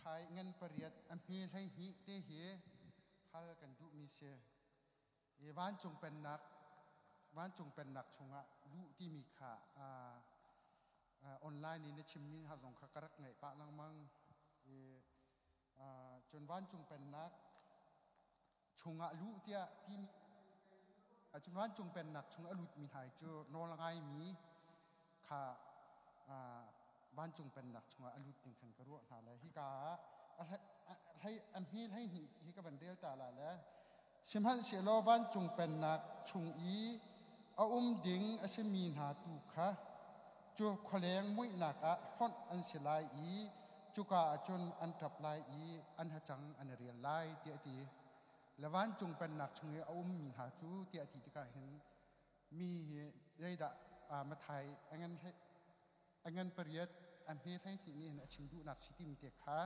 Mathai ngan pariat a hme 12 te hi hal kan duhmi si. I vancung pennak vancung pennak chungah luh timi kha online in na chimmi ha zong kha ka rak ngaih pah lengmang. I cun vancung pennak chungah luh tiah timi cun vancung pennak chung a lutmi hna cu nawl ngaimi kha vancung pennak chungah a lut ding khan ka ruah hna le hika ah a hme 12 hi ka van rel ta la le sihmanhsehlaw vancung pennak chung i a um ding a simi hna tu kha cu khualeng muihnak ah hlonh an si lai i cuka ah cun an ṭap lai i an hacang an i rial lai tiah a ti. Le vancung pennak chung i a ummi hna cu tiah a ti tikah hin mi hi zeidah Mathai a ngan pariat a hme 12 nih hin a chim duhnak si timi te kha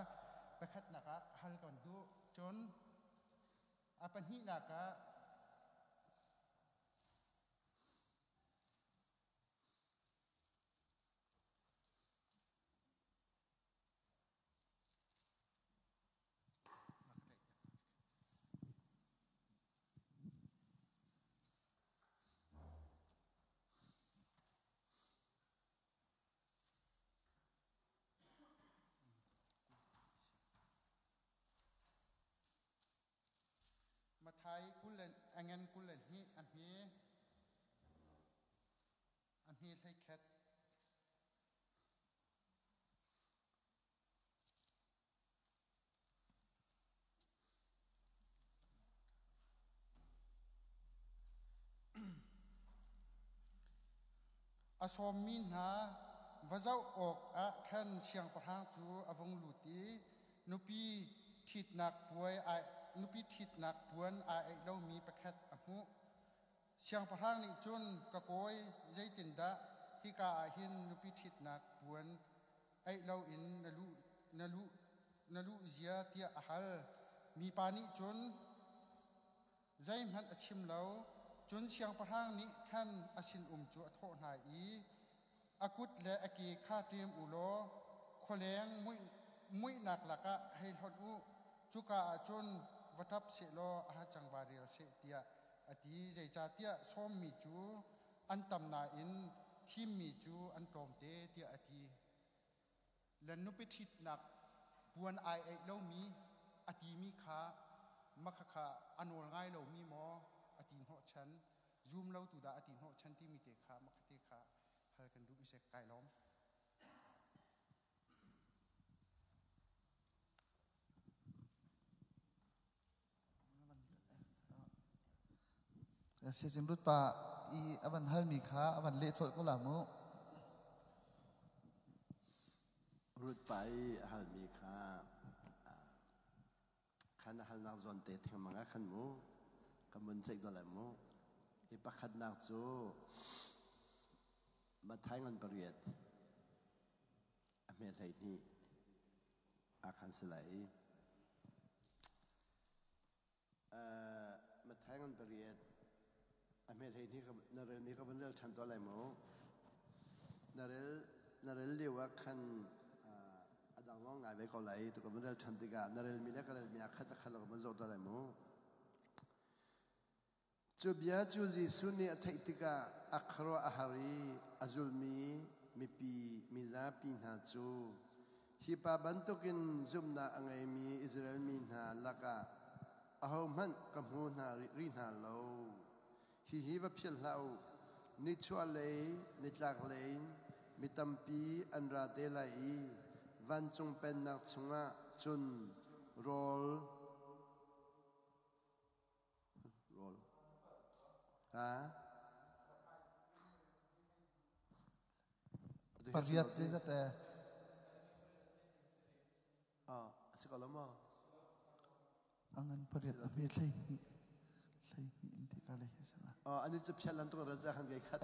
pakhatnak ah hal kan duh. Cun a pahnihnak ah Mathai 20 le a ngan 22 a hme a hme 11. A sawmmi hna va zoh awkah khan siangpahrang cu a vung lut i nupi ṭhitnak puai nupi ṭhitnak puan aa aih lomi pakhat a hmuh. Siangpahrang nih cun, Ka kawi, zeitindah hika ah hin nupi ṭhitnak puan aih loin na luh zia tiah a hal. Mipa nih cun zeihmanh a chim lo. Cun siangpahrang nih khan a sinum cu a thawh hna i, A kut le a ke kha ṭem u law khualeng muihnak lakah hei hlonh u. Cuka ah cun va ṭap sehlaw a hacang va rial seh, tiah a ti. Zeicahtiah sawmmi cu an tam nain thimmi cu an tlawmte, tiah a ti. Le nupi ṭhitnak puan ai aih lomi a timi kha makhakha a nawl ngai lomi maw a ti hnawhchan, zum lo tu dah a ti hnawhchan timi te kha makhate kha hal kan duh mi seh kai lawm. Siacin Rut pa i a van halmi kha a van leh colh ko la mu. Rut pa i a halmi kha khan a halnak zawn te thengmang ah khan mu ka mun ceih dol lai mu. I pakhatnak cu Matthai ngan pariat a hme 12 ah khan si lai i Matthai ngan pariat a hme 12 na relmi ka van rel ṭhan tuah lai mu. Na rel na rel lio ah khan a dang lawng ngai ve ko lai tu ka van rel ṭhan tikah na relmi le ka relmi ah khat a khat lo ka van zoh tuah lai mu. Cu bia cu Jesuh nih a theih tikah a khuaruah a har i a zulmi mipi mizapi hna cu, Hi pa bantukin zumhnak a ngeimi Israel mi hna lakah ahohmanh ka hmu hna rih hna lo. Hihi va philh hlah u, nichuahlei nitlaklei in mi tampi an ra te lai i vancung pennak chungah cun rawl Rawl. Ha? Pariat zeizat e? Ah, a si ko lo maw? Angan pariat a hme 12. 12 in ti ka le hi sala. Ah, ani cu phial lan tuk ra khan kai khat.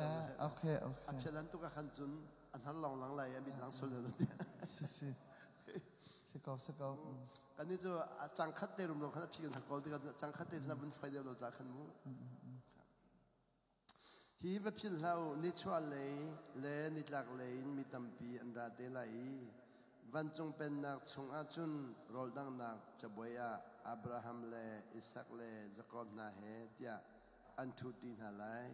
Okay, okay. A phial lan tuk khan cun an har long lang lai a mit lang sul lo ti. Si si. Si ko, si ko. Kan ni cu a cang khat te rum lo khan a phi kan kawl tikah cang khat te cun a vun fai deuh lo ca khan mu. Hi va philh hlah u, nichuah lei le nitlak lei in mi tampi an ra te lai i Vancung Pennak chungah cun rawldanghnak cabuai ah Abraham le Isak le Jakob hna he tiah an ṭhuṭi hna lai.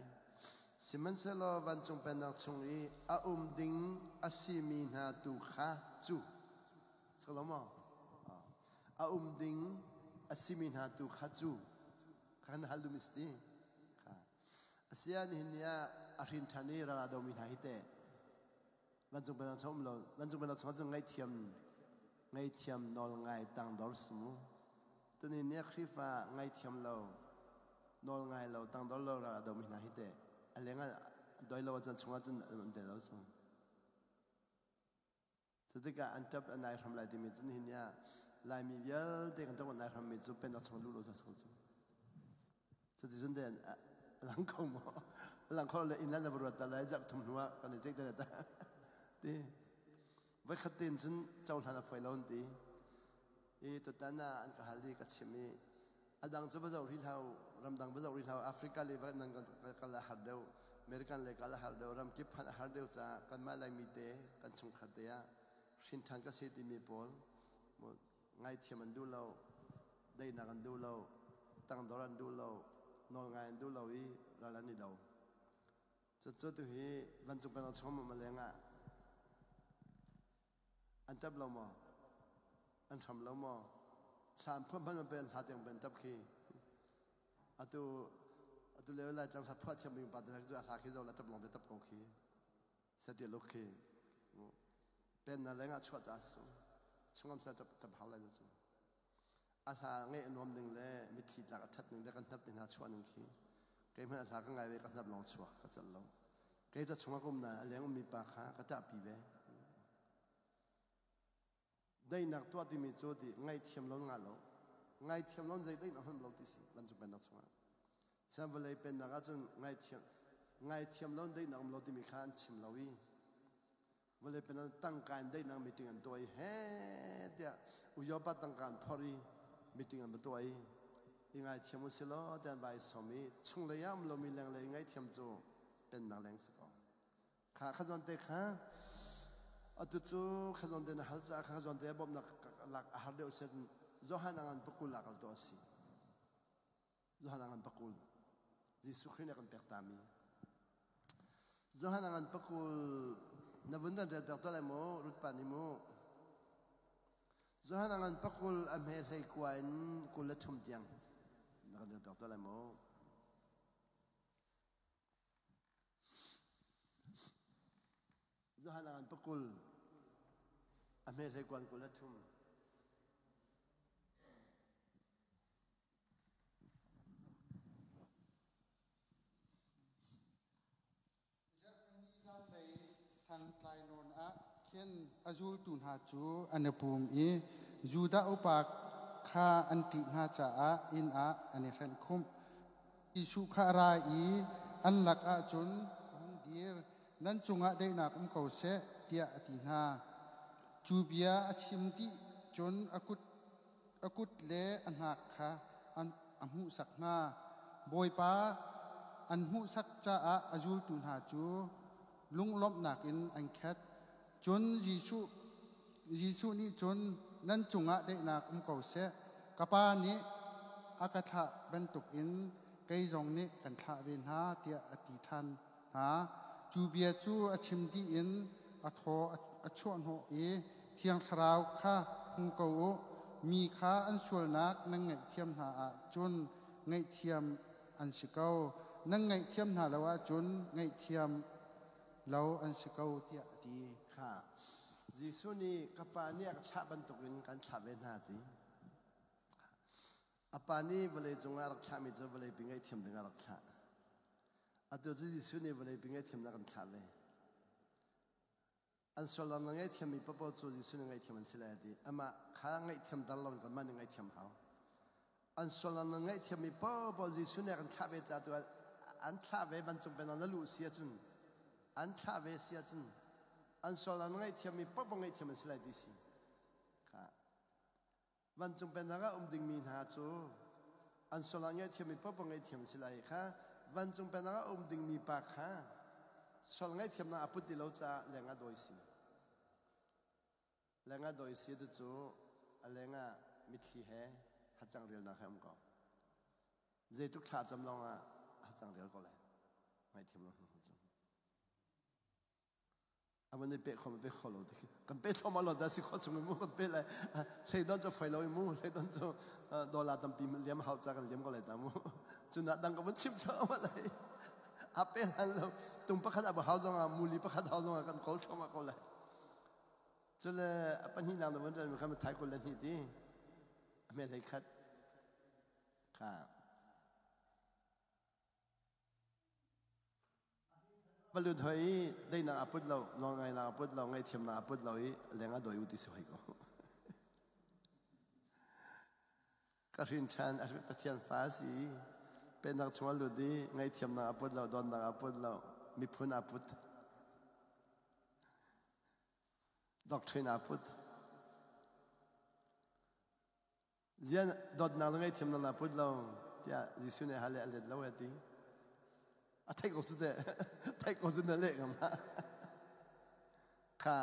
Sihmanhsehlaw vancung Pennak chung i a um ding a simi hna tu kha cu Salomo a um ding a simi hna tu kha cu kha na hal duhmi si ti kha asiah nihin ni ah a hrin ṭhan i ral a domi hna hi teh Vancung pennak chung um lo vancung pennak chung cun ngaihthiam ngaihthiam nawl ngai tangdor si mu. Tuni ni Khrihfa ngaihthiam lo nawl ngai lo tangdor lo ral a domi hna hi teh a leng ah doi lo ahcun chungah cun an tel lo cu. Cu tikah an ṭap an ai hram lai timi cu nihin ni ah Laimi vialte kan ṭap an ai hrammi cu pennak chung luh lo ca si ko cu. Cuticun te a lang kho maw? A lang kho le inn na va ruat ta lai zarh thum hnu ah kan i ceih te ta. Ti voikhat tein cun cohlan a fawi lo an ti. I tutan ah an ka hal i ka chim i a dang cu va zoh rih hlah u, ramdang va zoh rih hlah u, Africa le va nan kal a har deuh, American le kal a har deuh, ramkip phanh a har deuh caah kanmah Laimi te kan chungkhar te ah hrin ṭhan ka si timi pawl ngaithiam an duh lo, daihnak an duh lo, tangdor an duh lo, nawlngai an duh lo i ral an i do. Cucu tuhi vancung pennak chung um leng ah an tap lo maw? An hram lo maw? Thla an phuah hmanh pen hla tiang pen tap khi. Atu atu leo lai tlang hla phuah thiam bing pa te cu a hla khi zo la tap long te tap ko khi. Satil uk khi pennak lengah chuah ca su chungam sa tap hau lai na cu a hla ngeih a nuam ding le mitthli tlak a that ning le kan hnap te hna chuah ning khi kei hmanh a hla ka ngai ve ka hnap lawng chuak ka cal lo kei ca chungah ka um na a leng ummi pa kha ka ṭahpi ve Daihnak tuah timi cu ti ngaihthiam lo ngah lo. Ngaithiam lo zei daihnak hman lo ti si vancung pennak chungah. Sian vawlei pennak ahcun ngaithiam ngaithiam lo daihnak um lo timi kha an chim lo i vawlei pennak tangka in daihnak meeting an tuah i he tiah uyopa tangka an phor i meeting an va tuah i i ngaithiam u si law tiah an vai sawm i chunglei ah um lomi lenglei ngaihthiam cu pennak leng si ko. Kha kha zawn te kha atu cu kha zawn te na hal caah kha zawn te bawmhnak lak a har deuh set Johan a ngan pakul ah kal to a si. Johan a ngan pakul. Jesuh Khrih nih a kan pek tami. Johan a ngan pakul na vun dan rel piak to lai mu Ruth pa nih mu. Johan a ngan pakul a hme hlei kua in 23 tiang na kan rel piak to lai mu. Zahan ah pakul a hme hlei kuan 23. Zarhpini zanlei santlai nawn ah khin a zultu hna cu an i pum i Judah upa kha an ṭih hna caah inn ah an i hrenh khumh. Jesuh kha a ra i an lakah cun a hung dir. Nan cungah daihnak um ko seh, tiah a ti hna. Cu bia a chim dih cun a kut le a hnak kha a hmuhsak hna. Bawipa an hmuhsak caah a zultu hna cu lunglawmhnak in an khat. Cun Jesuh nih cun nan cungah daihnak um ko seh. Ka Pa nih a ka thlah bantukin kei zong nih kan thlah ve hna tiah a ti ṭhan hna. Cu bia cu a chim dih in a thaw a chuahhnawh i Thiang Thlarau kha hmu ko u. Mi kha an sualnak nan ngaihthiam hna ahcun ngaihthiam an si ko. Nan ngaihthiam hna lo ahcun ngaihthiam lo an si ko tiah a ti. Kha Jesuh nih ka Pa nih a ka thlah bantukin kan thlah ve hna ti. A pa nih vawlei cungah a rak thlahmi cu vawleipi ngaihthiam ding a rak thlah. Atu cu Jesuh nih vawleipi ngaihthiamnak kan thlah ve. An sualnak na ngaihthiammi paohpaoh cu Jesuh nih ngaihthiam an si lai a ti. Amah kha ngaihthiam dar loin kanmah nih ngaihthiam hau. An sualnak na ngaihthiammi paohpaoh Jesuh nih a kan thlah ve caah tu an thlah ve vancung pennak na luh si ahcun an thlah ve si ahcun an sualnak na ngaihthiammi paohpaoh ngaihthiam an si lai ti si. Kha Vancung pennak ah um dingmi hna cu an sual ah ngaihthiammi paohpaoh ngaihthiam a si lai kha vancung pennak ah um dingmi pa kha sual ngaihthiamnak a put ti lo caah leng ah dawi si. Lengah doi si tu cu a lengah mitthli he hacang rialnak he um ko. Zeitluk thla cam lawng ah hacang rial ko lai. Ngaihthiam lo hnu cu. A van i pe kho pe kho lo ti kan pe thom lo da si kho chung mu kan pe lai hlei don cu fai lo mu hlei don cu dollar tampi liam hau cha kan liam ko lai ta mu cuna dang ka van chim thlo ma lai a pe lan lo tung pakhat a hau zong ah muli pakhat hau zong ah kan kawl thlo ma ko lai cule a pahnih nang van rel kha thai kul le hnih ti a me hlei khat kha Balut hoi i deinak a put lo, nawlngainak a put lo, ngaihthiamnak a put lo i leng a doi u ti si hoi ko. Ka hrin ṭhan a Pathian fa a si i pennak chung a lut i ngaihthiamnak a put lo, dawtnak a put lo, miphun a put. Doctrine a put. Zian dawtnak na ngaihthiamnak na put lo tiah Jesuh nih hal le a let lo a ti. A theih ko cu teh. Theih ko cu na leh ngam hlah. Kha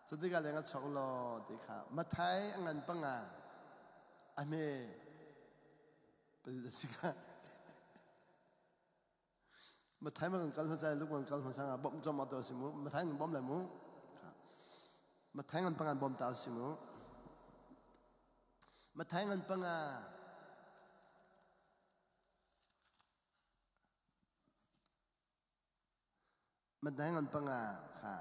cutikah leng a chok law ti kha Mathai a ngan panga a hme si kha Mathai ma kan kal hmasa luk kan kal hmasa nga bom chom to si mu Mathai ngan bom lai mu Mathai ngan pangan bom ta si mu Mathai ngan panga Mathai ngan panga kha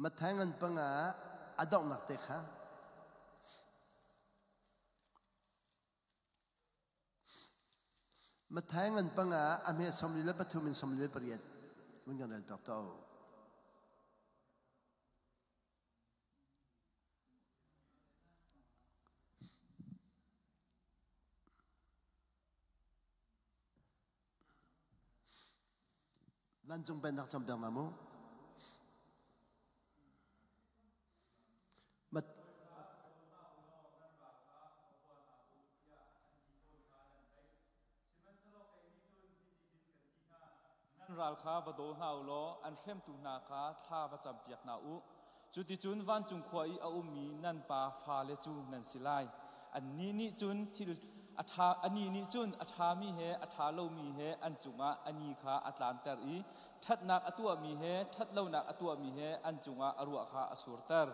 Matthai ngan panga a donghnak te kha Matthai ngan panga a hme 43 in 48 mun kan rel piak to. Vancung pennak campiak hna mu. Mat Nan ral kha va daw hna u law an hremtu hna kha thla va campiak hna u. Cuticun vancung khua i a ummi nan pa fale cu nan si lai. Annih nih cun thil a ṭha anih nih cun a ṭhami he a ṭha lomi he an cungah a ni kha a tlanter i ṭhatnak a tuahmi he ṭhatlonak a tuahmi he an cungah a ruah kha a surter.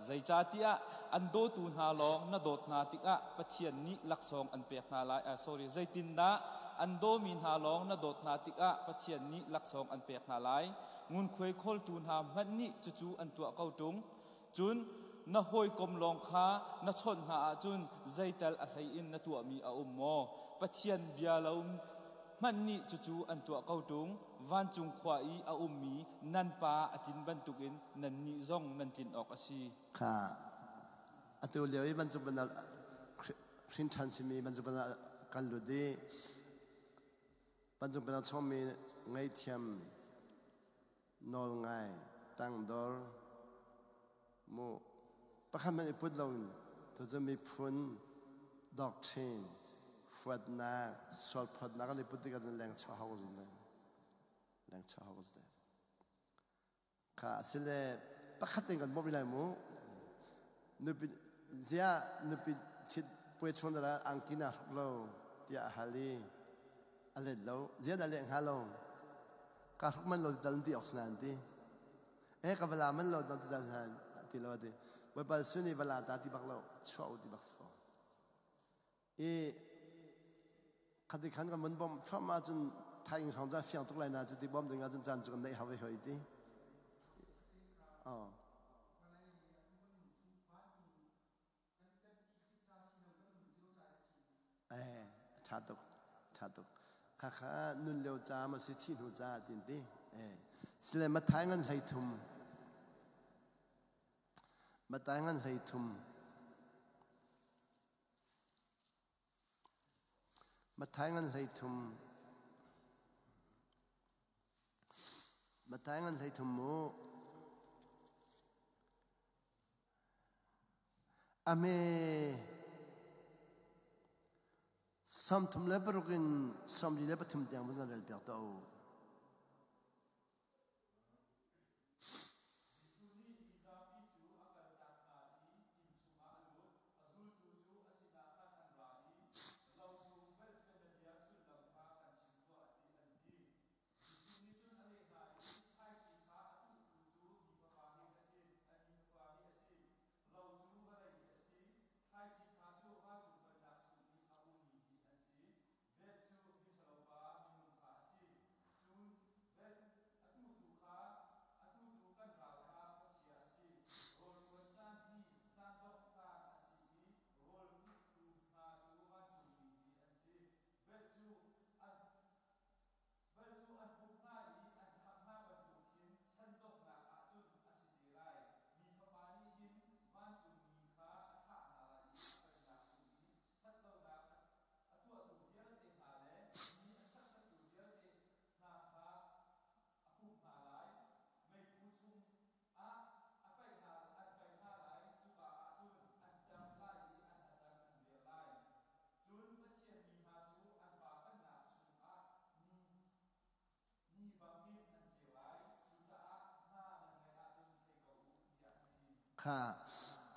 Zeicahtiah an dawtu hna lawng na dawt hna tikah Pathian nih laksawng an pek hna lai. Sorry, zeitindah an dawmi hna lawng na dawt hna tikah Pathian nih laksawng an pek hna lai. Ngunkhuai khawltu hna hmanh nih cucu an tuah ko ṭung. Cun na hawikom lawng kha na chawnh hna ahcun zeital a hlei in na tuahmi a um maw? Pathian bia lo hmanh nih cucu an tuah ko ṭung. Vancung khua i a ummi nan Pa a tlin bantukin nannih zong nan tlin awk a si. Kha atu lio i vancung banal hrin ṭhan simi vancung banal kan lut i vancung banal chawmmi ngaihthiam nawlngai tangdor mu pakhat hmanh i put loin tucu miphun doctrine huatnak sualphawtnak an i put tikah cun leng chuah hau zun leng chuah hau zun kha asile pakhat in kan bawmh lai mu nupi zia nupi chit puai chung dara angki na hruk lo tiah a hal i a let lo zia dah leh hnga lo ka hruk man lo dal ti ok san ti e ka vala man lo dal ti dal san ti lo ti bawipa suni vala ta ti bak lo chuah u ti bak ko i khati khan kan mun bom thluahmah cun thaing hrawng cun fiang tuk lai na cu ti bom ding ah cun caan cu kan neih hau ve hoi ti oh Eh, ṭha tuk, ṭha tuk. Khakha nun lio ca ma si thi hnu ca tin ti. Eh, sile Mathai ngan hlei thum. Mathai ngan hlei thum. Mathai ngan hlei thum. Mathai ngan hlei thum mu. A hme 36 in 43 tiang van kan rel piak tuah u. Kha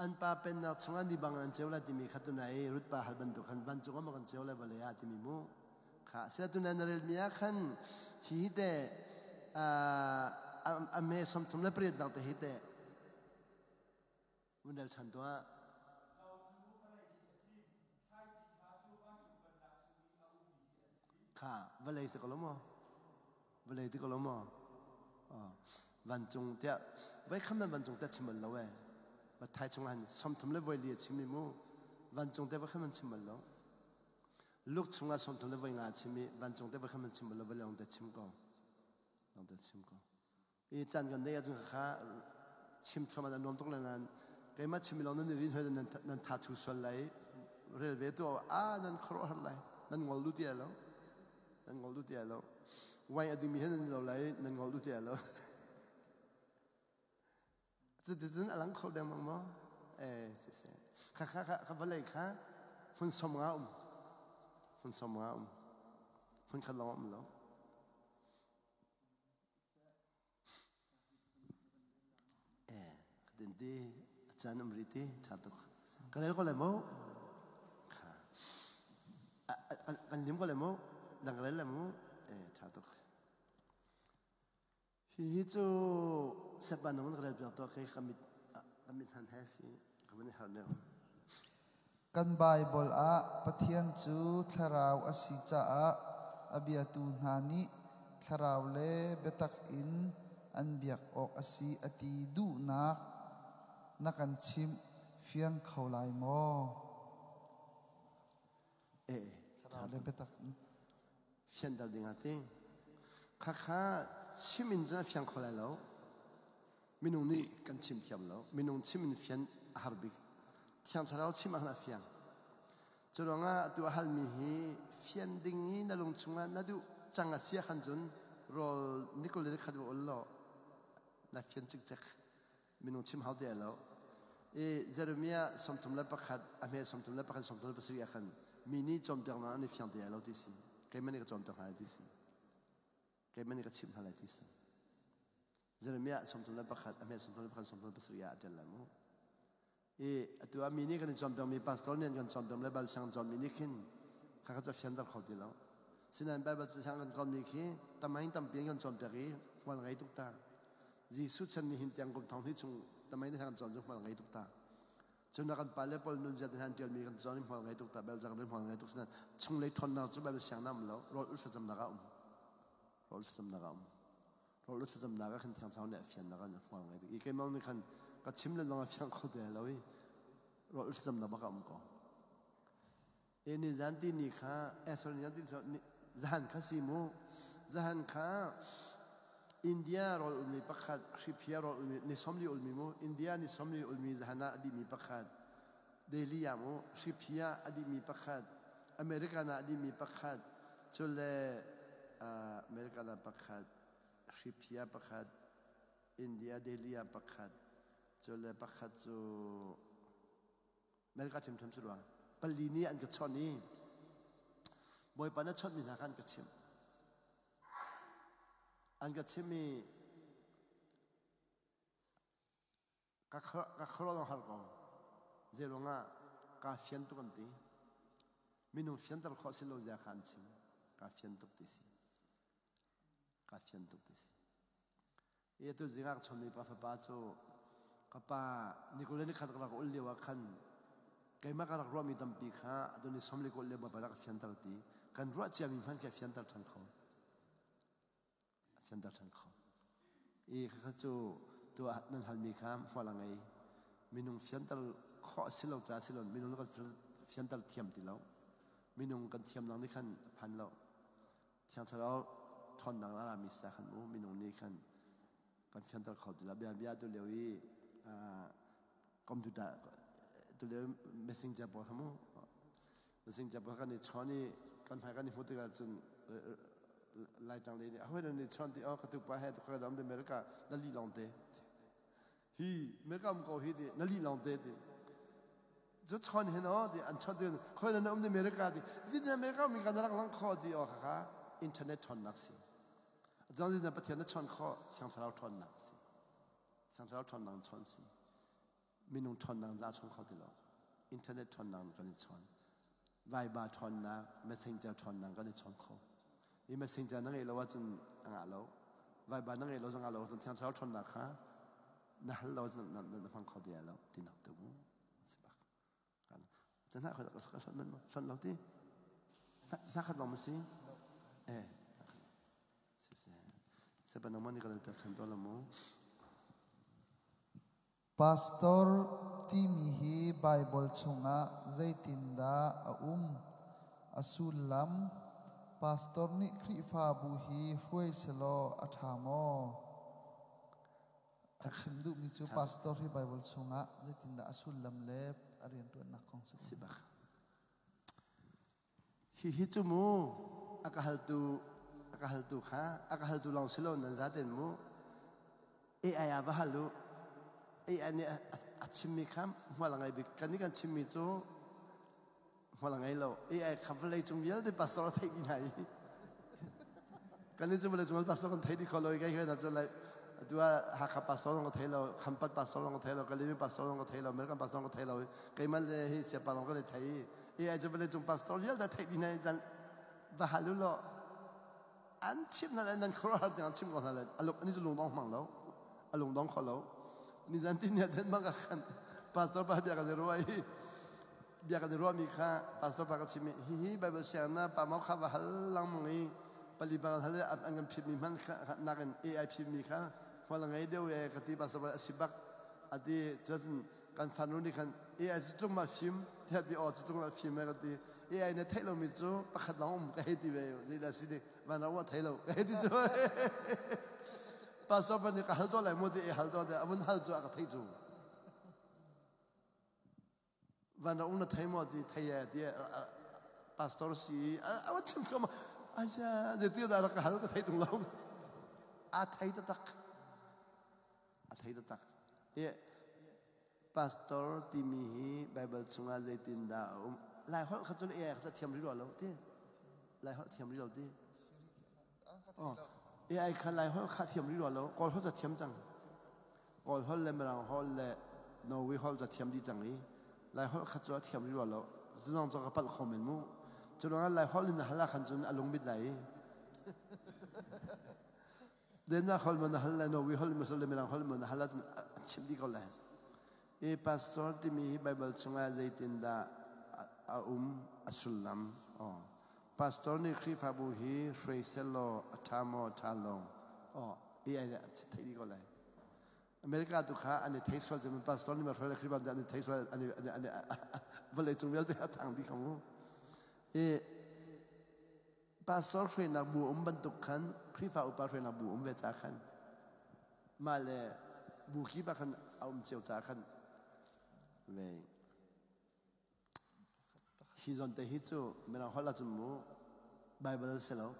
an pa pennak chungah ni bang an ceu lai timi kha tunai i Ruth pa hal bantuk khan vancung ah maw kan ceu lai vawlei ah timi mu. Kha sila tunai na relmi ah khan hi hi te a me 38 nak te hi te vun rel ṭhan tuah. Kha vawlei si ko lo maw? Vawlei ti ko lo maw? Vancung tiah voi kham nan vancung tiah chim bal lo eh. Mathai chung han 30 le voi li a chim i mu. Vancung te voi kham nan chim bal lo. Luke chungah 30 le voi nga a chim i vancung te voi kham nan chim bal lo vawlei lawng te chim ko. Lawng te chim ko. I caan kan neih ahcun kha chim thluahmah a nuam tuk le nan keimah chim lawng nan i rin hoi nan nan tha thu sual lai rel ve tu a nan khuaruahhar lai nan ngol du ti lo nan ngol du ti lo wine a dingmi he nan lo lai nan ngol du ti lo cuticun a lang kho dengmang maw eh siseh kha kha kha kha vawlei kha hmun som nga um hmun som nga um hmun khat lawng um lo. Ka ti a caan um rih ti ṭha tuk. Ka rel ko lai mu. Kan lim ko lai mu. Dang ka rel lai mu. Ṭha tuk. Hihi cu sepa nung ka rel piak tuah kai ka mit ka mit hman he si ka van i harh deuh. Kan Baibal ah Pathian cu thlarau a si caah a biatu hna nih thlarau le biatak in an biak awk a si a ti duhnak na kan chimh fiang kho lai maw? Thlarau le biatak in. Fianter ding ah ti. Khakha chim in cun a fiang kho lai lo. Minung nih kan chim thiam lo. Minung chim in fian a har bik. Thiang Thlarau chim ah khan a fiang. Cu ruangah atu a halmi hi fian ding i na lung chungah na duh cang a si ahkhan cun rawl nikul le khat va ul law na fian cikcek. Minung chim hau ti lo. I Jeremiah 31 a hme 31 37 ah khan mi nih cawnpiaknak an i fiang ti lo ti si. Keimah nih ka cawnpiak hna ti si. Keimah nih ka chimh hna lai ti si. Jeremiah 31 a hme 31 37 ah a ṭial lai mu. I atu ah mi nih kan i cawnpiakmi pastor nih an kan cawnpiak le Bible siang cawnmi nih khin kha kha cu a fianter kho ti lo. Sinain Bible siang kan cawnmi khi tamain tampi in kan cawnpiak i hmual ngei tuk ta. Jesuh chan ni hin tiang kum thong hnih chung tamain kan cawn cu hmual ngei tuk ta. Cun kan pale pawl nun zia te han ṭialmi kan cawn i hmual ngei tuk ta Bible zang hmual ngei tuk sinain chunglei ṭhawnnak cu Bible siang na um lo rawl ul thlacamnak ah um. Rawl thlacamnak ah um. Rawl u thlacamnak ah khan Thiang Thlarau nih a fiannak an hmual ngai bik. I keimah nih khan ka chim le zong a fiang kho te lo i rawl u thlacamnak bak a um ko. E ni zan ti ni kha eh sorry ni zan ti ni zahan kha si mu zahan kha India rawl ulmi pakhat Hriphia rawl ulmi ni somli ulmi mu India ni somli ulmi zahan ah a dihmi pakhat Delhi ah mu Hriphia a dihmi pakhat American ah a dihmi pakhat cule American ah pakhat Hriphia pakhat India Delhi ah pakhat cule pakhat cu America ṭhiamṭhiam cu rua pali nih an ka chawnh i Bawipa na chawnhmi hna kha an ka chimh an ka chimh i Ka khuaruah har ko. Zeiruangah kaa fian tuk an ti. Minung fianter khawh si lo zia kha an chim. Kaa fian tuk ti si. Kaa fian tuk ti si. I atu zingah ka chonmi pa fapa cu ka pa nikul le nikhat ka rak ul lio ah khan keimah ka rak ruahmi tampi kha atu ni somli ka ul lio bapak rak fianter ti kan ruah ciami hmanh khi a fianter ṭhan kho. A fianter ṭhan kho. I khakha cu tuah nan halmi kha hmual a ngei. Minung fianter khawh a si lo caah si lo minung kan fianter thiam ti lo. Minung kan thiamnak nih khan a phan lo. Thiang Thlarau ṭhawnnak a rami sa khan mu minung nih khan kan fianter kho ti lo. Bia bia tu lio i computer tu lio messenger pawl kha mu messenger pawl kan i chawn i kan hmai kan i hmuh tikah cun laitlang lei nih hawi nan i chawn ti oh ka tupa he ka dam America na li lawng te hi America um ko hi ti na li lawng te ti cu chawn hin oh ti an chawn ti khoi nan um America ti zin America mi kan rak lang kho ti oh kha internet ṭhawnnak si Zong na Pathian na chawn kho Thiang Thlarau ṭhawnnak si Thiang Thlarau ṭhawnnak in chawn si. Minung ṭhawnnak in a chawn kho ti lo. Internet ṭhawnnak in kan i chawn. Viber ṭhawnnak, Messenger ṭhawnnak kan i chawn kho. I Messenger na ngeih lo ahcun a ngah lo. Viber na ngeih lo zong ngah lo ahcun Thiang Thlarau ṭhawnnak kha na hal lo ahcun na hmang kho ti lo tinak tu mu. Si bak. Can hna khat hlonh lo ti. Hna khat lawng ma si? Eh. Si si. Sepa nangmah nih ka lo pek ṭhan to la mu. Pastor timi hi Baibal chungah zeitindah a um? A sullam Pastor nih Khrihfabu hi hruai selaw a ṭha maw? A chim duhmi cu pastor hi Baibal chungah zeitindah a sullam le a rianṭuannak kong si. Si bak. Hihi cu mu a ka haltu a ka haltu kha a ka haltu lawng si lo nan zaten mu AI ah va hal u. AI nih a chimmi kha hmual a ngei bik. Kan nih kan chimmi cu hmual a ngei lo. AI kha vawlei cung vialte pastor a theih dih hna i kan nih cu vawlei cung pastor kan thei dih kho lo i kai hna cu like atu ah Hakha pastor zong ka thei lo, Khampat pastor zong ka thei lo, Kalimi pastor zong ka thei lo, American pastor zong ka thei lo. Keimah le hi siapa zong kan i thei i AI cu vawlei cung pastor vialte theih dih hna i zan va hal u law an chim hna le nan khuaruahhar tiang an chim ko hna le alung ani cu lungdong hmang lo a lungdong kho lo nizan ti ni ah mang ka khan pastor pa bia kan i ruah i bia kan i ruahmi kha pastor pa ka chim i hihi bible siang na pa mau kha va hal langmang i pali bang hal an kan phit mi hman nakin AI phit mi kha hmual ngei deuh e ka ti pastor pa a si bak ati cun kan fanu nih khan AI cu tlung ma fim tiah ti aw cu tlung ma fim e ka ti AI na theih lomi cu pakhat lawng um ka hei ti ve zeidah si dik van ah thei lo ka hei ti cu pastor pa nih ka hal to lai mu ti hal to te avun hal cu a ka thei cu van um na thei mo ti thei e ti pastor si a va chim ko ma asia zeiti dah ka hal ka thei tung lo a thei taktak A thei taktak. I pastor timi hi Bible chungah zeitindah a um? Lai holh kha cun AI kha thiam rih rua lo ti. Lai holh thiam rih lo ti. Oh, AI kha Lai holh kha thiam rih rua lo. Kawl holh ca thiam cang. Kawl holh le Mirang holh le Norway holh ca thiam dih cang i Lai holh kha cu a thiam rih rua lo. Zinong cu ka palh kho men mu. Cu ruangah Lai holh in hal ah khan cun a lungmit lai i. Denmark holh maw na hal lai, Norway holh maw le Mirang holh maw na hal ahcun a chimh dih ko lai. I pastor timi hi Bible chungah zeitindah a um, a sullam? Oh. Pastor nih Khrihfabu hi hruai selaw a ṭha maw, ṭha lo? Oh, AI nih a theih dih ko lai. America tu kha an i thei sual cun pastor nih ma hruai le Khrihfabu an i thei sual an i an i vawlei cung vialte a thang dih kha mu. I Pastor hruainak bu um bantuk khan Khrihfa upa hruainak bu um ve ca khan mah le bu kip ah khan a um cio ca khan ve hi zawn te hi cu mirang holh ahcun mu Bible si lo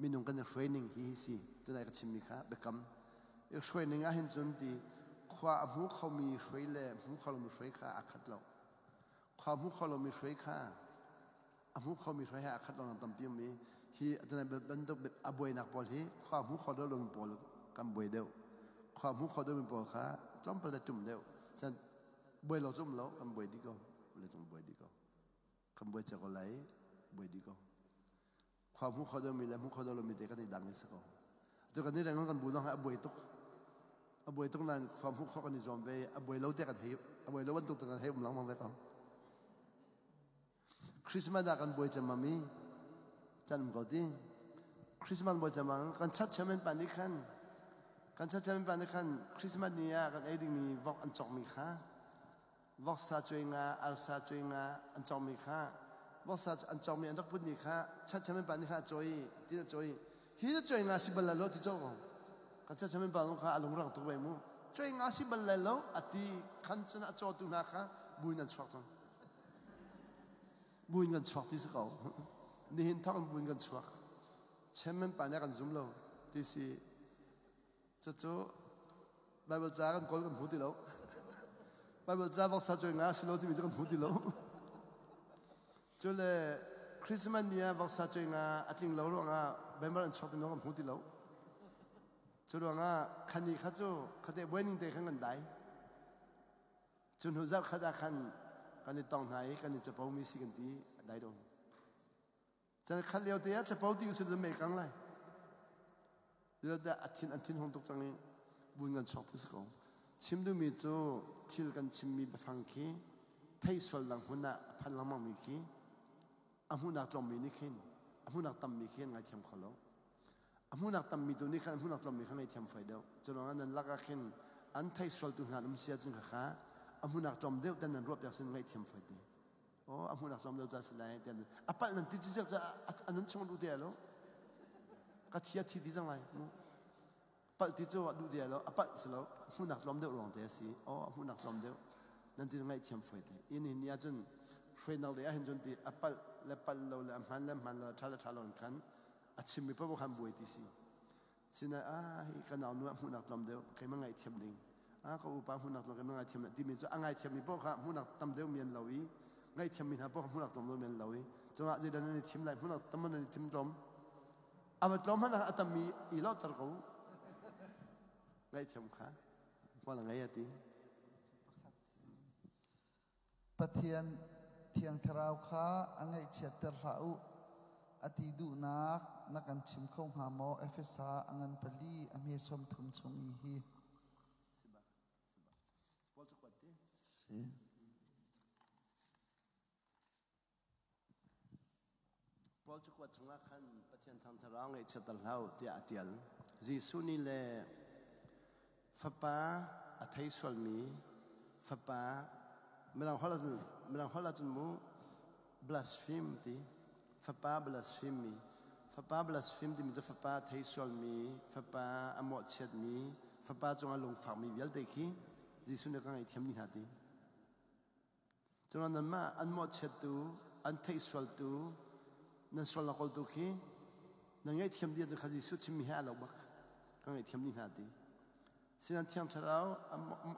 minung kan i hruai ning hi hi si tunai ka chimmi kha biakam i hruai ning ah hin cun ti khua a hmu khomi hruai le hmu kho lomi hruai kha aa khat lo khua hmu kho lomi hruai kha A hmu khomi hruai he aa khat lawng tampi um i hi bantuk a buainak pawl hi khua hmu kho deuh lomi pawl kan buai deuh. Khua hmu kho deuhmi pawl kha tlawmpal te ṭum deuh. San buai lo cu um lo, kan buai dih ko. Vawleicung buai dih ko. Kan buai cia ko lai, buai dih ko. Khua hmu kho deuhmi le hmu kho deuh lomi te kan i dang i si ko. Atu kan i reng kan bu zong hi a buai tuk. A buai tuk nain khua hmuh khawh kan i zuam ve. A buai lo te kan hei a buai lo bantuk te kan hei um lengmang ve ko. Christmas ah kan buai cemam i can um ko ti. Christmas buai cemam kan chat chairman pa nih khan kan chat chairman pa nih khan Christmas ni ah kan ei dingmi vok an cawkmi kha voksa cuai nga arsa cuai nga an cawkmi kha voksa an cawkmi an rak putmi kha chat chairman pa nih kha a cawi ti a cawi hi cuai nga si bal lo ti cawk ko kan chat chairman pa kha a lungrang tuk ve mu cuai nga si bal lai lo ati khan cun a cawtu hna kha buin an chuak cang Buin kan chuak ti si ko. Nihin thawk in buin kan chuak. Chairman pa nih a kan zum lo ti si. Cucu Bible ca kan kawl kan hmu ti lo. Bible ca voksa cuai nga si lo timi cu kan hmu ti lo. Cule Christmas ni ah voksa cuai nga a tling lo ruangah member an chuak timi kan hmu ti lo. Cu ruangah khani kha cu khate buai ning te khan kan dai. Cu hnu zarh khat ah khan kan i tong hna i kan i capo mi si kan ti dai do. Chan khat lio te ah capo ti usih mei kang lai. Zeicahtiah a thin an thin hung tuk cang i vun kan chuak tu si ko. Chim duhmi cu thil kan chimmi biafang khi thei sual dang hmun ah a phan lengmang mi khi a hmuhnak tlawmmi nih khin a hmuhnak tammi khi an ngaithiam kho lo. A hmuhnak tammi tu nih khan a hmuhnak tlawmmi kha ngaihthiam fai deuh. Cu ruangah nan lakah khin an thei sualtu hna an um si ahcun khakha a hmuhnak tlawm deuh ten nan ruahpiak sin ngaihthiam fai te. Aw a hmuhnak tlawm deuh ca si lai tiah a palh nan ti cicek ca a nun chung duh te lo. Ka thi a thi ti cang lai. Palh ti cu duh te lo a palh si lo hmuhnak tlawm deuh ruang te a si. Aw a hmuhnak tlawm deuh nan ti ngaihthiam fai te. Inn hin ni ahcun hruainak lei ahhin cun ti a palh le palh lo le a hman le hman lo a ṭha le ṭha lo in khan a chimmi paoh khan buai ti si sinain ah hi ka nau nu ah hmuhnak tlawm deuh keimah ngaihthiam ding ah ka upa hmuhnak tlawm keimah ngaihthiam timi cu a ngaithiammi paoh kha hmuhnak tam deuh mi an lo i ngaihthiammi hna paoh kha hmuhnak tlawm deuh mi an lo i cungah zeidah nan i thim lai hmuhnak tam nan i thim tlawm a va tlawm hmanh ah a tammi i lawhter ko ngaihthiam kha hmual a ngei a ti Pathian Thiang Thlarau kha a ngaihchiatter hlah u a ti duhnak na kan chim kho hnga maw? Efesa a ngan pali a hme 30 chung i hi. Si. Paul cakuat chungah khan Pathian thangthar ngaihchiatter hlah u tiah a ṭial. Jesuh nih le fapa a thei sualmi fapa mirang holh ahcun mirang holh ahcun mu blaspheme ti fapa blaspheme mi fapa blaspheme timi cu fapa thei sualmi fapa a mawhchiatmi fapa cungah lungfakmi vialte khi Jesuh nih ka ngaihthiam dih hna ti. Cun nanmah an mawhchiattu, an theihsualtu, nan sualnak kawltu khi nan ngaihthiam dih ahcun kha Jesuh chimmi he aa lo bak. Ka ngaihthiam dih hna ti. Sinan Thiang Thlarau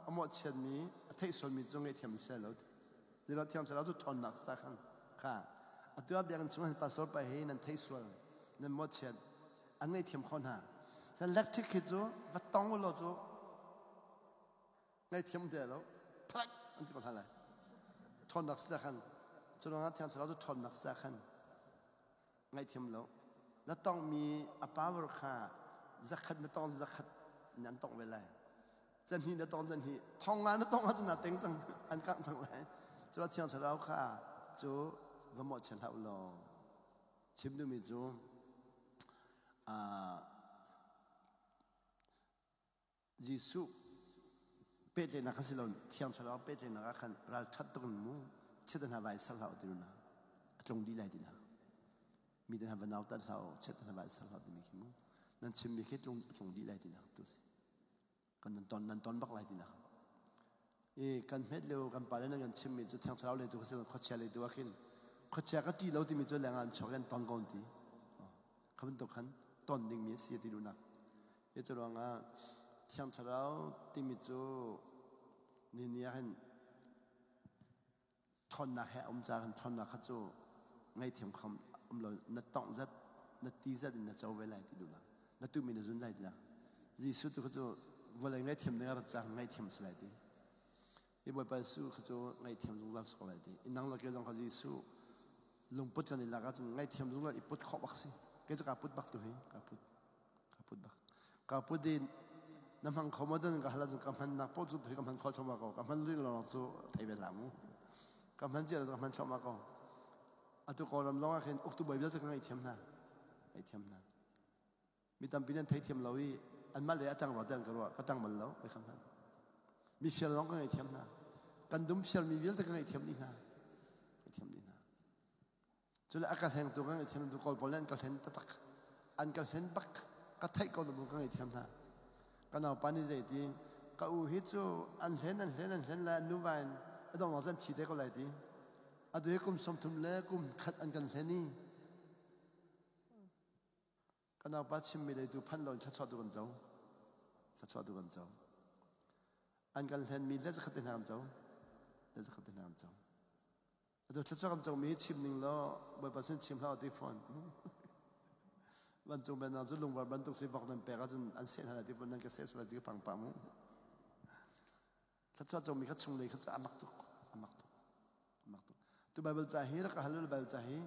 a mawhchiatmi, a theihsualmi cu ngaihthiam si lo. Zeicahtiah Thiang Thlarau cu ṭhawnnak sa khan kha atu ah biakinn chung hin pastor pa hi nan theihsual, nan mawhchiat, an ngaihthiam kho hna. San electric hi cu va tong u law cu ngaihthiam te lo phlak an ti ko hna lai ṭhawnnak si khan cu ruangah thiang thlarau cu ṭhawnnak si khan ngaihthiam lo na tongmi a power kha zakhat na tong zakhat in an tong ve lai zanhnih na tong zanhnih thong nga na tong ahcun na teng cang an kangh cang lai cu thiang thlarau kha cu va mawhchiat hlah u law chim duhmi cu Jesuh pehtlaihnak kha si lo Thiang Thlarau pehtlaihnak ah khan ralṭhat tuk in mu chiat hna vai ser hlah u ti na a tlung dih lai ti na mi te hna va nautat hlah u chiat hna vai ser hlah u timi khi mu nan chimmi khi tlung a tlung dih lai ti nak tu si kan nan ton nan ton bak lai ti nak i kan hmet lio kan pale nan kan chimmi cu Thiang Thlarau leitu kha si khuachia leitu ah khin khuachia ka ṭih lo timi cu leng ah an chuak in ton ko ti kha bantuk khan ton dingmi a si ti duhnak Hi cu ruangah Thiang Thlarau timi cu ni ni ah hin ṭhawnnak he a um caah khan ṭhawnnak kha cu ngaihthiam kham um lo na tongh zat na ti zat in na co ve lai ti duhnak na tuhmi na zun lai tiah Jesuh tu kha cu vawlei ngaihthiam ding a rat caah ngaihthiam si lai ti hi Bawipa Jesuh kha cu ngaihthiam zungzal si ko lai ti innang lo ke zong kha Jesuh lungput kan i lak ahcun ngaihthiam zungzal i put khawh bak si kei cu kaa put bak tu hi kaa put Ka put bak. Ka put in na hmang kho maw dan ka hal ahcun ka hmannak paoh cu ka hman kho thluahmah ko. Ka hman rih lo cu thei ve hlah mu. Ka hman cia ka hman thluahmah ko. Atu Kawlram lawng ah khin uktu bawi vialte ka ngaihthiam hna. Ngaihthiam hna. Mi tampi nan theithiam lo i anmah le a ṭang rua te an ka ruah. Ka ṭang bal lo. Ka hman. Mi fial lawng ka ngaihthiam hna. Kan dum fialmi vialte ka ngaihthiam dih hna. Ngaihthiam dih hna. Cule a ka hlengtu ka ngaihthiam tu Kawl pawl nih an ka hlen taktak. An ka hlen bak. Ka theih ko lu ka ngaihthiam hna. Ka naupa nih zei ti ka u hi cu an hlen an hlen an hlen le an nuva in a dong zan thi te ko lai ti. Atu hi kum 30 le kum khat an kan hlen i Ka naupa chimmi lei tu phanh lo in thluachuah tu kan co. Thluachuah tu kan co. An kan hlenmi le zakhat te hna kan co. Le zakhat te hna kan co. Atu thluachuah kan comi chim ning law Bawipa sin chim hlah ti fawn. Vancung pennak cu lungvar bantuk si vok nan pek ahcun an seh hna lai ti fawn nan ka seh sual lai ti ka phang pah mu. Thluachuah comi kha chunglei kha cu a mak tuk, a mak tuk, a mak tuk. Tu Bible ca hi rak ka hal Bible ca hi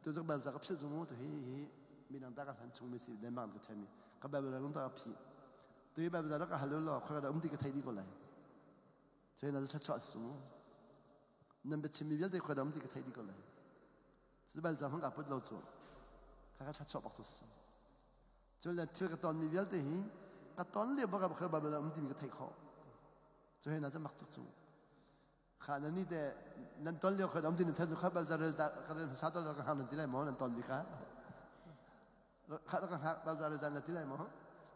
tu cu Bible ca ka philh cu mu tu hi hi midang ta ka hlan chungmi si Denmark ka ṭhenmi ka Bible rak ta ka phih. Tu hi Bible ca rak ka hal law khoi ka um ti ka thei dih ko lai. Cun na thluachuah su mu. Nan biachimmi vialte khoi da um ti ka thei dih ko lai. Cu Bible ca hmang ka put lo cu. Kha ka thluachuah bak cu si. Cun le thil ka tonmi vialte hi ka ton lio bak ah Bible um timi ka theih khawh. Cu hei na cu mak tuk cu. Kha nan ni te nan ton lio kha um ti nan theih kha bal rel ka rel hmasa ton ka hang nan ti lai maw nan ton mi kha. Kha ka hngak bal rel na ti lai maw?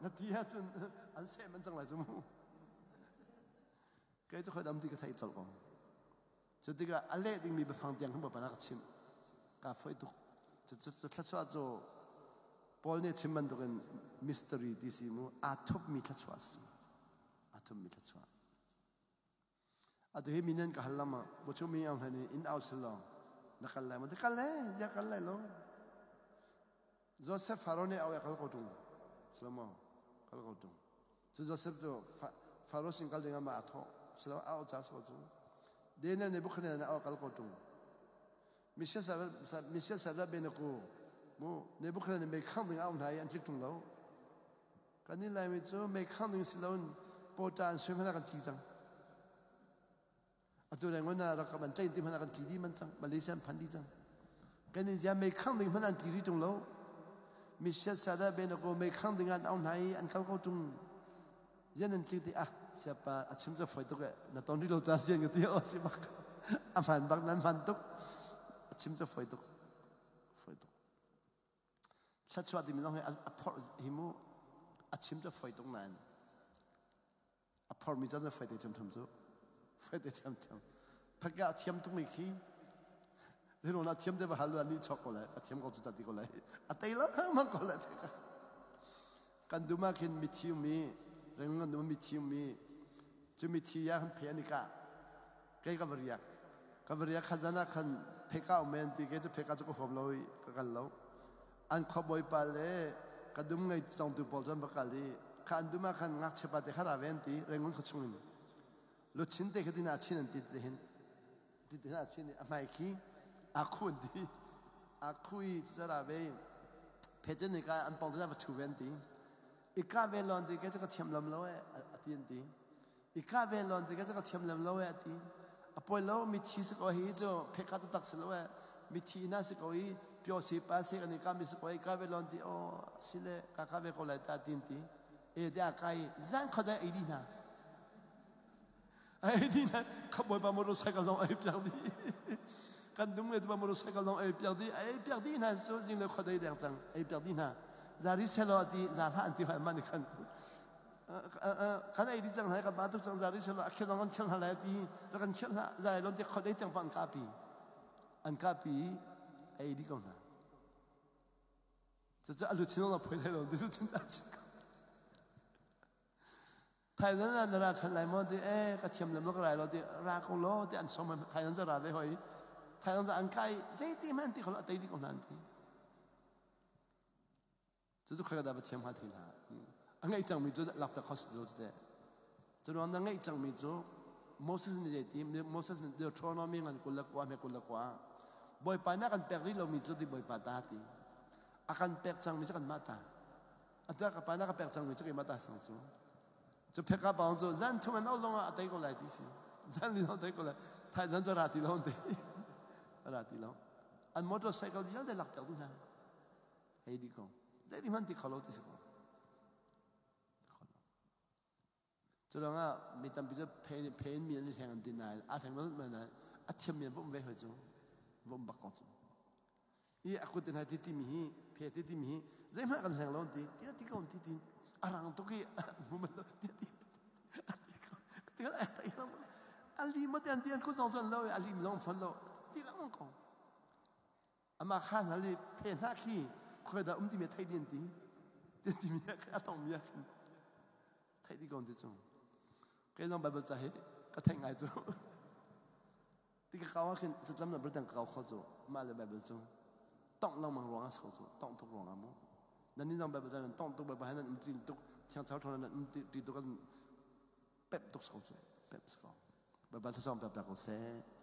Na ti ahcun an seh man cang lai cu mu. Kei cu khoi um ti ka theih colh ko. Cu tikah a leh dingmi biafang tiang khan Bawipa ka chimh. Kaa foih tuk. Cu thluachuah cu Paul nih a chim bantukin mystery ti si mu aa thupmi thluachuah a si. Aa thupmi thluachuah. Atu hi minen ka hal lama bu mi ang hlan in out silo na kal lai ma ti kal le ya kal lai lo Joseph Faro nih au kal ko tung silo kal ko tung Cu Joseph cu Faro sin kal ding ah aa thawh. Silo a au ca so cu. Daniel Nebuchadnezzar nih au kal ko tung. Messiah Shadrach Benaku mu Nebuchadnezzar nih mei khangh ding a au hna i an tlik tung lo. Kan nih Laimi cu mei khangh ding si loin pawta an sui hmanh ah kan tli cang. Atu reng na rak kan tlain ti hmanh ah kan tli dih man cang. Malaysia an phan dih cang. Kan in zia mei khangh ding hmanh an tli rih tung lo. Messiah Shadrach Benaku mei khangh ding an au hna i an kal ko tung. Zian an tli ti ah siapa a chim cu foi tuk e na ton rih lo ca sian ka ti o si bak a hman bak nan hman tuk a chim cu foi tuk foi tuk thluachuah timi zong hi a phorh hi mu a chim cu foi tuk nain a phormi ca cu foi te ṭhiamṭhiam cu foi te ṭhiamṭhiam phaka a thiam tukmi khi Zeiruang dah thiam te va hal ni chok ko lai a thiam ko cu ta ti ko lai a tei lengmang ko lai kan dum ah khin mithi mi reng kan dum mithi mi cu mithi ya kan phe ani ka kei ka va riak ka va riak khazan ah khan pheka umen ti ke cu pheka cu ka huam lo i ka kal lo an khuabawi pa le ka dum ngei congtu pawl cun va kal i kha an dum ah khan ngakchia pa te kha ra ven ti Rangoon khua chung in luchin te kha tin ah chin an ti te hin ti te ah chin a hmai khi a khu an ti a khu i zara ve phe ni ka an pong te va thu ven ti i ka ve lon ti ke ka thiam lam lo e a ti an ti i ka ve lon ti ke ka thiam lam lo e a ti a poi lo mi thi si ko hi chu phe ka tak si lo e mi thi na si ko i pyo si pa si kan i ka mi si ko i ka ve lon ti o sile ka ka ve ko lai ta tin ti e te a kai zan khoda ei di na Ai di na khabawi pa motorcycle zong ai piak di. Kan dum nge tu pa motorcycle zong ai piak di. Ai piak di hna cu zing le khuadei deng cang. Ai piak di hna. Zari selo ti za hla an ti hoi man khan. Kan ai di cang hna kan ma tu cang zari selo a khel kan khel hna lai ti kan khel hna zai lon ti khuadei teng pa an ka pi. An ka pi ai di ko hna. Cucu a luchin la phoi lai lo ti luchin a chin ko. Thailand ah na ra ṭhan lai maw ti eh ka thiam lem lo ka rai lo ti ra ko law ti an som Thailand za ra ve hoi Thailand za an kai zeiti hmanh ti kholo a tei dih ko hna an ti cucu khoi ka dah va thiam hnga thei hna a ngeih cangmi cu lak ta khos lo te cu ruang na ngeih cangmi cu Moses nih zeiti Moses nih Deuteronomy ngan 21 hme 21 Bawipa nih a kan pek rih lomi cu ti Bawipa ta ti a kan pek cangmi cu kanmah ta atu ka pa na ka pek cangmi cu keimah ta sang cu cu phek ka paung cu zan thum an zong ah a tei ko lai ti si zan li zong tei ko lai thai zan cu ra ti lo ti ra ti lo an motorcycle vialte lak ter ding hna hei di ko zei ti hman ti kho lo ti si ko cu ruangah mi tampi cu phe in mi an i hleng an ti nain aa hleng lo nain a thiam mi an vum ve hoi cu vum bak ko cu i a kut in hai ti timi hi phe ti timi hi zeihmanh kan hleng lo an ti ti ti ko an ti ti a rang tuk i mu man lo ti ti ti ko ti ko ai lo a li ma te an ti an kut zong zon lo a lim zong fon lo ti lang ko Amah kha hna le phe hna khi khoi dah um timi thei ding ti ti timi a tong mi khin thei di ko ti cu kei zong Bible ca hi ka theih ngai cu ti ka kau ah khin catlam na bertang ka kau kho cu mah le Bible cu tongh lengmang ruang ah si ko cu tongh tuk ruang ah mu nan ni zong Bible ca nan tongh tuk Bible he nan um ti tuk thiang thlarau nan um ti tuk kan pemh tuk ko cu. Pep ko. Bawipa thluachuah pek ko seh.